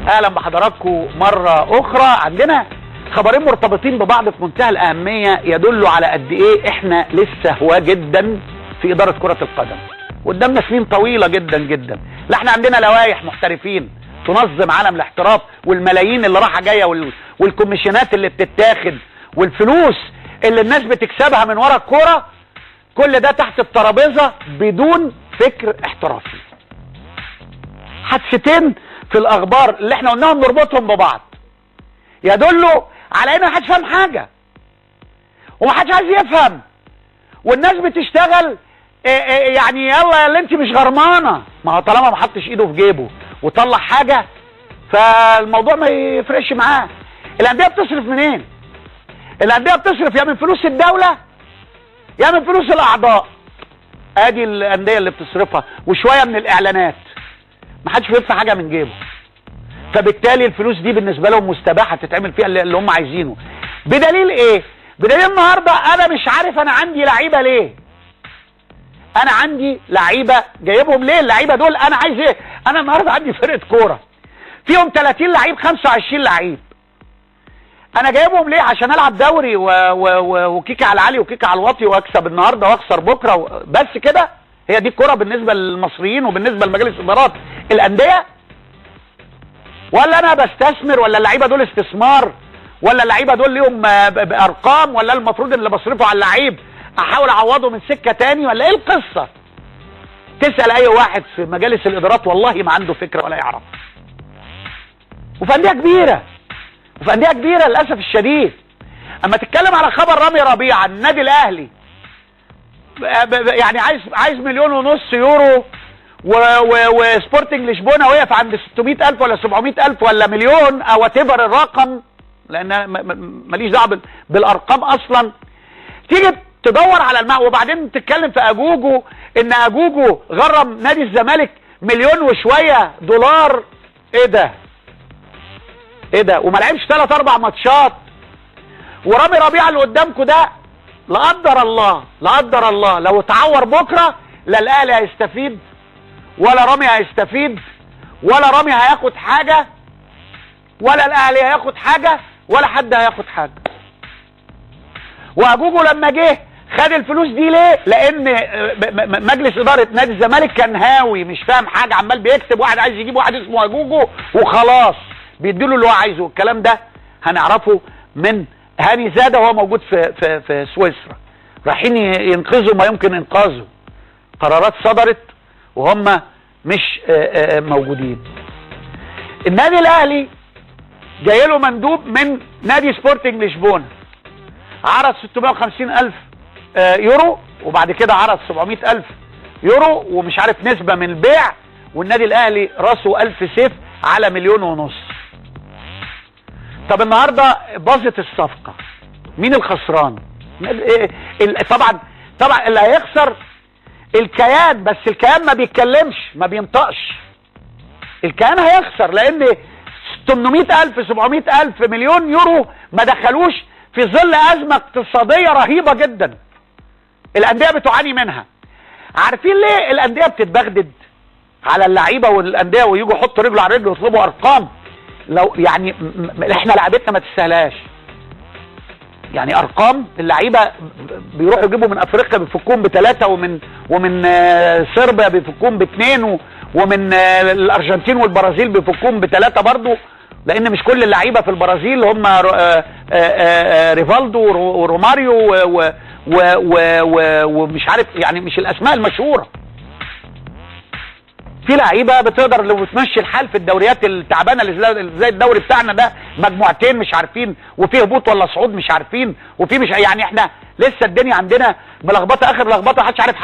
اهلا بحضراتكم مرة اخرى. عندنا خبرين مرتبطين ببعض في منتهى الاهمية، يدلوا على قد ايه احنا لسه هواه جدا في ادارة كره القدم، قدامنا سنين طويلة جدا جدا. لا احنا عندنا لوائح محترفين تنظم عالم الاحتراف، والملايين اللي رايحة جاية، والكوميشنات اللي بتتاخد، والفلوس اللي الناس بتكسبها من ورا الكورة، كل ده تحت الترابيزة بدون فكر احترافي. حادثتين في الاخبار اللي احنا قلناهم نربطهم ببعض يدلوا على ان محدش فاهم حاجة ومحدش عايز يفهم، والناس بتشتغل يعني يلا اللي انت مش غرمانه. ما هو طالما ما حطش ايده في جيبه وطلع حاجة فالموضوع ما يفرقش معاه. الاندية بتصرف منين؟ الاندية بتصرف يا من فلوس الدولة يا من فلوس الاعضاء. ادي الاندية اللي بتصرفها، وشوية من الاعلانات. ما حدش بيدفع حاجة من جيبه، فبالتالي الفلوس دي بالنسبة لهم مستباحة تتعمل فيها اللي هم عايزينه. بدليل ايه؟ بدليل النهارده انا مش عارف انا عندي لعيبة ليه، انا عندي لعيبة جايبهم ليه؟ اللعيبة دول انا عايز ايه؟ انا النهارده عندي فرقه كورة فيهم 30 لعيب 25 لعيب، انا جايبهم ليه؟ عشان العب دوري وكيكه على العالي وكيكه على الواطي، واكسب النهارده واخسر بكره بس كده. هي دي الكورة بالنسبة للمصريين وبالنسبة لمجالس ادارات الاندية؟ ولا انا بستثمر؟ ولا اللعيبة دول استثمار؟ ولا اللعيبة دول ليهم ارقام؟ ولا المفروض اللي بصرفه على اللعيب احاول اعوضه من سكة تاني؟ ولا ايه القصة؟ تسال اي واحد في مجالس الادارات والله ما عنده فكرة ولا يعرف. وفي اندية كبيرة، وفي اندية كبيرة للاسف الشديد. اما تتكلم على خبر رامي ربيعة النادي الاهلي يعني عايز 1.5 مليون يورو، وسبورتنج لشبونه وقف عند 600,000 ولا 700,000 ولا مليون او whatever الرقم، لان ماليش دعوه بالارقام اصلا. تيجي تدور على الماء، وبعدين تتكلم في اجوجو ان اجوجو غرم نادي الزمالك مليون وشوية دولار. ايه ده؟ ايه ده؟ وما لعبش 3-4 ماتشات. ورامي ربيعة اللي قدامكم ده لا قدر الله، لا قدر الله لو اتعور بكره لا الاهلي هيستفيد ولا رامي هيستفيد، ولا رامي هياخد حاجة، ولا الاهلي هياخد حاجة، ولا حد هياخد حاجة. واجوجو لما جه خد الفلوس دي ليه؟ لان مجلس ادارة نادي الزمالك كان هاوي مش فاهم حاجة، عمال بيكتب واحد عايز يجيب واحد اسمه اجوجو وخلاص بيديله اللي هو عايزه. الكلام ده هنعرفه من هاني زاده وهو موجود في في في سويسرا. رايحين ينقذوا ما يمكن انقاذه. قرارات صدرت وهم مش موجودين. النادي الاهلي جاي له مندوب من نادي سبورتنج لشبونه، عرض 650,000 يورو، وبعد كده عرض 700,000 يورو ومش عارف نسبة من البيع، والنادي الاهلي راسه 1000 سيف على 1.5 مليون. طب النهارده باظت الصفقة، مين الخسران؟ طبعا اللي هيخسر الكيان، بس الكيان ما بيتكلمش ما بينطقش. الكيان هيخسر لان 800,000 700,000 مليون يورو ما دخلوش في ظل ازمة اقتصادية رهيبة جدا الاندية بتعاني منها. عارفين ليه الاندية بتتبغدد على اللعيبة والاندية ويجوا يحطوا رجل على رجل ويطلبوا ارقام؟ لو يعني احنا لعبتنا ما تستاهلهاش. يعني ارقام اللعيبة بيروحوا يجيبوا من افريقيا بيفكوهم ب3، ومن صربيا بيفكوهم ب2، ومن الارجنتين والبرازيل بيفكوهم ب3 برضو، لان مش كل اللعيبة في البرازيل هم ريفالدو وروماريو ومش عارف، يعني مش الاسماء المشهورة. في لعيبة بتقدر لو تمشي الحال في الدوريات التعبانة اللي زي الدوري بتاعنا ده، مجموعتين مش عارفين، وفي هبوط ولا صعود مش عارفين، وفي مش يعني احنا لسه الدنيا عندنا ملخبطة، اخر لخبطة محدش عارف.